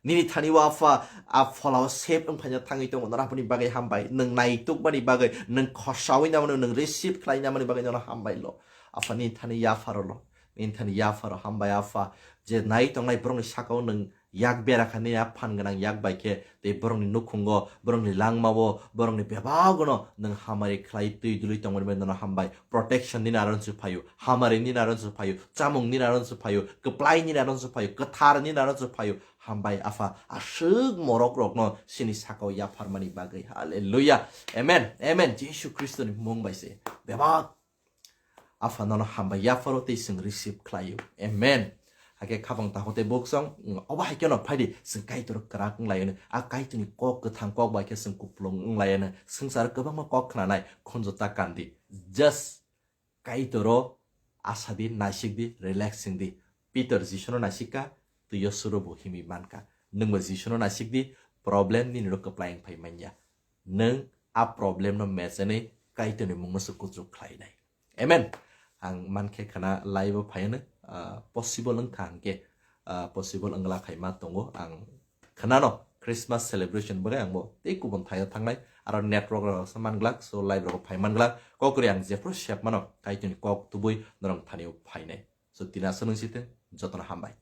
nini thani o Apha, a phola o save wngphaina thangwi tongo, nono aboni bagwi hambai. Nwng naitukmani bagwi, nwng khosawi namani, nwng receive khlai namani bagwi nono hambai, Lord. Apha, nini thani yapharo, Lord. Nini thani yapharo, hambai Apha. Je nai tongnai borokni saka o nwng yak bera kha, nini a phan gwnang yak bai khe, tei borokni nukhungo, borokni langmao, borokni bebak no nwng hamari khlai twi dului tongmani bagwi nono hambai. Protection nini aron se phaio, hamari nini aron se phaio, chamung nini aron se phaio, kwplai nini aron se phaio, kwthar nini aron se phaio. Hambai Apha, aswk morok rokno sini sakao yapharmani bagwi. Hallelujah. Amen. Amen. Jisu Kristoni mung bai se. Bebak Apha nono hambai yapharo tei chwng receive khlaio. Amen. Hakhe khapang takhuk tei buksong, obo hai kheno phaidi chwng Kaitor kwrak wng laio. A Kaitorni kok kwthang kok bai khe chwng kupulung wng laio. Swngcharo kwbangma kok khnanai, khunju ta kandi. Just Kaitoro asadi, naisikdi, relax wngdi. Peter Jisuno naisikha, twio suro bo himwi mankha. Nwngbo Jisuno naisikdi, problem nini ro kwplai wngphai manya. Nwng a problem no mechenwi Kaitorni mungno se kuchuk khlainai. Amen. Ang mankhe khana live o phaiano, ah, possible wngkha hwnkhe, ah, possible wngla khaima tongo. Ang khwnano Christmas celebration bagwi ang bo tei kubun thaio thangnai, aro network rok se manglak, so live rok phai manglak. Kokri ang jephru sep mano, Kaitorni kok tubui norok thani o phainai. So tini aswk nung sitwng, jotono hambai.